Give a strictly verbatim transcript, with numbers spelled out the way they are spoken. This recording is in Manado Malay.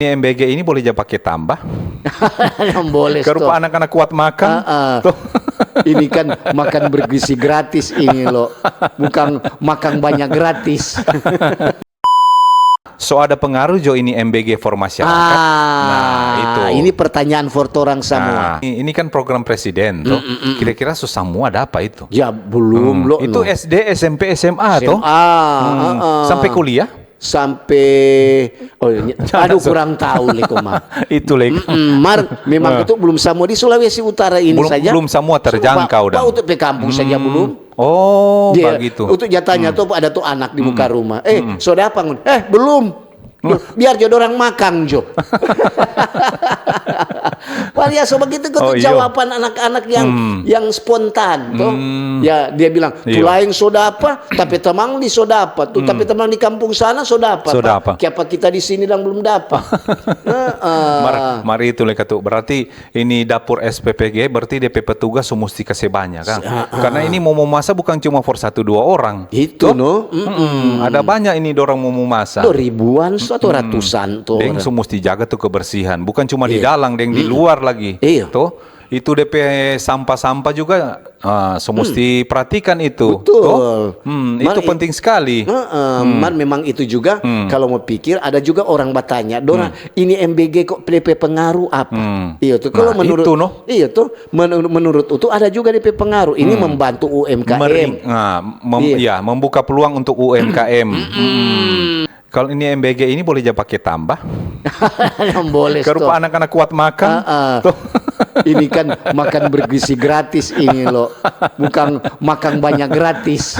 Ini M B G ini boleh ja pake tambah. Yang boleh Karupa anak-anak kuat makan. Ah, ah. Ini kan makan bergizi gratis ini loh. Bukan makan banyak gratis. So ada pengaruh jo ini M B G for masyarakat. Ah, nah, itu. Ini pertanyaan for torang semua. Nah, ini kan program presiden tuh. Mm, mm, mm. Kira-kira so samua ada apa itu? Ya belum hmm. Loh. Itu no. S D, S M P, S M A tuh. S M A, hmm. Uh, uh. Sampai kuliah? Sampai oh, aduh kurang tahu leko mah. Itu leko. Mar memang itu belum samua di Sulawesi Utara ini belum, saja. Belum samua terjangkau dah. Bau pe kampung saja belum. Oh, begitu. Untuk jatanya tuh ada tuh anak di muka rumah. Eh, so dapa ngun? Eh, belum. Biar jo dorang makang jo. Wah ya so begitu kok jawaban anak-anak yang yang spontan tuh. Ya dia bilang, "Tu laeng so dapa, tapi tamang di so dapa, tu tapi tamang di kampung sana so dapa." So dapa. Kiapa kita di sini dang belum dapa. Mar itu leka tu. Berarti ini dapur S P P G berarti dia pe petugas so musti kase banya kan. Karena ini mo momasa bukan cuma for satu dua orang. Itu no. Ada banyak ini dorang mo momasa. Ribuan atau ratusan tuh. Deng so musti jaga tu kebersihan. Bukan cuma di dalang, deng di luar lagi. Iya. Tuh. Itu depe sampah-sampah juga ah, so musti perhatikan itu. Betul. Hmm, itu penting sekali. Uh, uh, hmm. Man memang itu juga hmm. Kalau mau pikir ada juga orang bertanya, "Dora, hmm. Ini M B G kok depe pengaruh apa?" Hmm. Iya tuh. Kalau nah, menurut itu, no? Iya tuh. Menur menurut itu ada juga depe pengaruh. Ini hmm. Membantu U M K M. Mering, nah, mem iya. Ya, membuka peluang untuk U M K M. Hmm. Kalau ini M B G ini boleh ja pake tambah. Yang boleh. Karupa anak-anak kuat makan. Uh, uh. Ini kan makan bergizi gratis ini loh. Bukan makan banyak gratis.